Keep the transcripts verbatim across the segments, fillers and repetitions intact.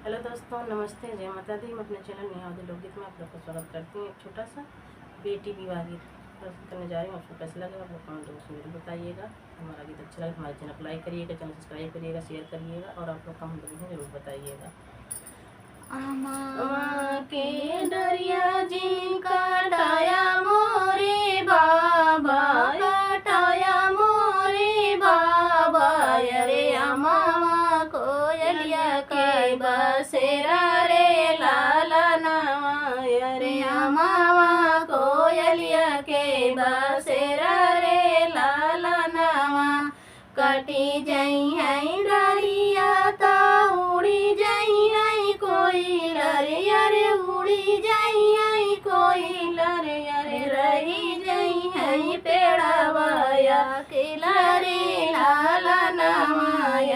हेलो दोस्तों, नमस्ते, जय माता दी। मैं अपने चैनल नेहा अवधी लोकगीत में आप लोग का स्वागत करती हूँ। एक छोटा सा बेटी विवाह गीत प्रस्तुत करने जा रही हूँ। आपको कैसा लगा, आप लोग कमेंट बॉक्स में जरूर बताइएगा। हमारा गीत अच्छा लगे तो हमारे चैनल को लाइक करिएगा, चैनल सब्सक्राइब करिएगा, शेयर करिएगा और आप लोग कमेंट बॉक्स में जरूर बताइएगा। अमवा के डरिया जी कटाया मोरे बाबा, कटाया मोरे बाबा, अरे अमवा कोयलिया के बसेरा रे लालनवा, अरे अमवा कोयलिया के बसेरा रे लालनवा। कटी जइहैं डरिया त उड़ी जइहैं कोइलर, अरे उड़ी जइहैं कोइलर, अरे रही जइहैं पेड़वा या केला रे लालनवा,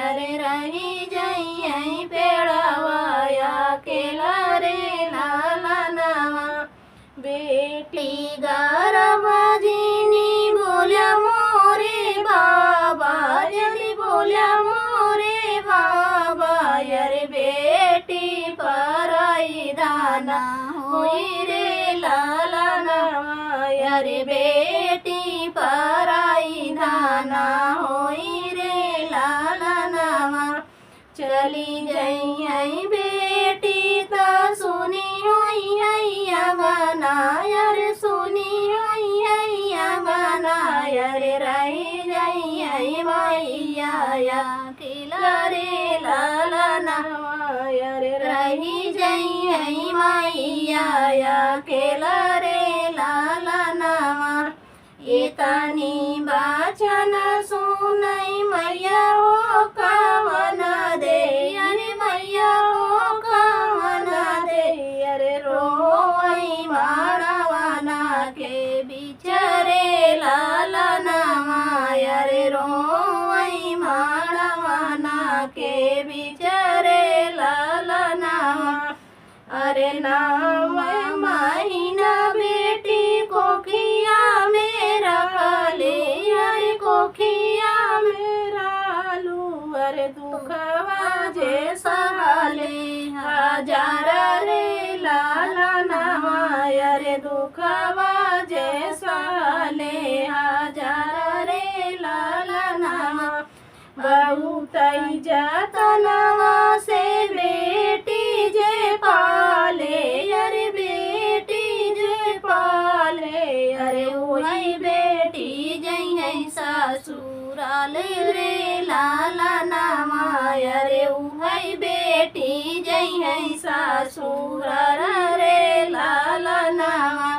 अरे रही जइहैं पेड़वा या केला रे लालनवा। बेटी गरबा जिनी बोल्या मोरे बाबा, जिनी बोल्या मोरे बाबा, अरे बेटी पराई दाना होई रे लालनवा, अरे बेटी पराई दाना होई रे लालनवा। चली जइहैं बेटी त सुनी होइहैं अंगना, अरे सुनी होइहैं अंगना, अरे रही जइहैं मइया या केला रे लालनवा, अरे रही जइहैं मइया या केला रे लालनवा। एतनी बाचन सुनई मइया हो कवन दे, अरे मइया हो कवन दे, अरे रोई माड़वना के बिचरे लालनवा, अरे रोई माड़वना के बिचरे लालनवा। अरे नव महीना बेटी कोखिया में रहले, अरे कोखिया में रहलू, अरे दुखवा जे सहले हजार रे लालनवा, अरे दुखवा जे सहले हजार रे लालनवा। बहुत जतनवा से बेटी जे पाले, अरे बेटी जे पाले, अरे वही बेटी जइहैं ससुराल रे लालनवा, अरे वही बेटी जइहैं ससुराल रे लालनवा।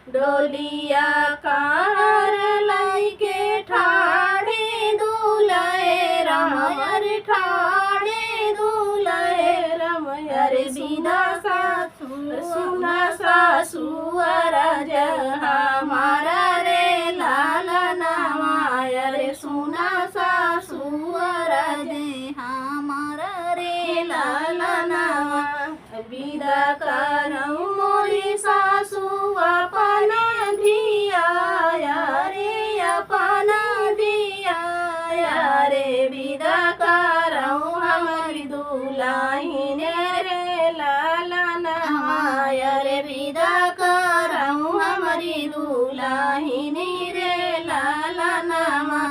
डोलिया कार लइके ठाढ़े दुलहे राम, अरे ठाढ़े दुलहे राम, अरे सुना सासु, सुना सासु अरज हमारा रे लालनवा, अरे सुना सासु अरज हमारा रे लालनवा। विदा करौं मोरी सासु अपना धिया, अरे अपना धिया, अरे विदा करौं हमरी दुलहिन रे लालनवा, अरे विदा करौं हमरी दुलहिन रे लालनवा।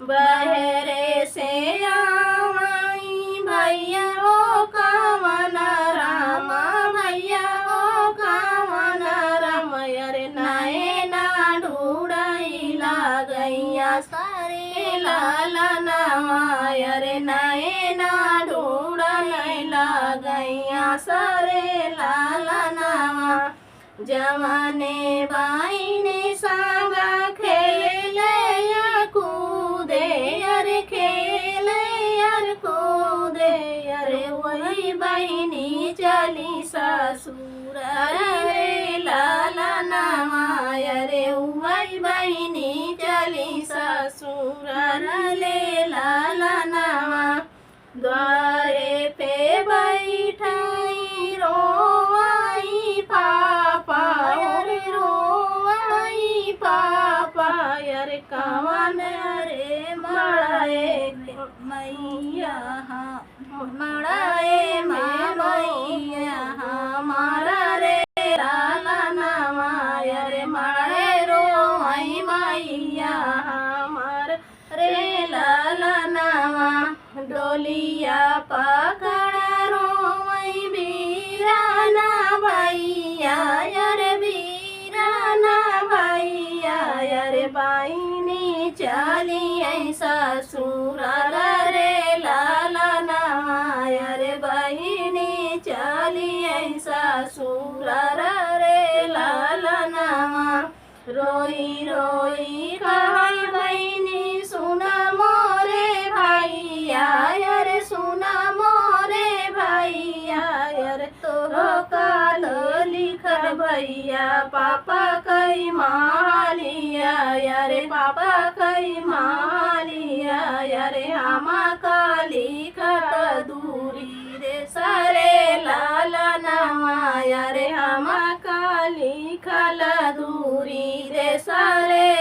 बहरे से आवई भइया हो कवन रामा, भइया हो कवन रामा, अरे नैना ढूढ़ई लागइया सारे लालनवा, अरे नैना ढूढ़ई लागइया सारे लालनवा। जवने बहिनी संग खेले या कूदे, अरे खेले अरे कूदे, अरे वही बहिनी चली ससुर रे लालनवा, अरे वही बहिनी चली ससुर रे लालनवा। द्वारे पे बैठई रोवई पापा, अरे रोवई पापा, अरे कवन रे मड़ाए मइया, हाँ, मड़ाए में सुनर रे ललनवा। रोई रोई कहै बहिनी सुन मोरे भैया, अरे सुन मोरे भैया, अरे तोहका लिखल भैया पापा कई मालिया, अरे पापा कई मालिया, अरे हमका लिखत दूरी देस रे ललनवा, अरे हमका लिखल दूरी देस रे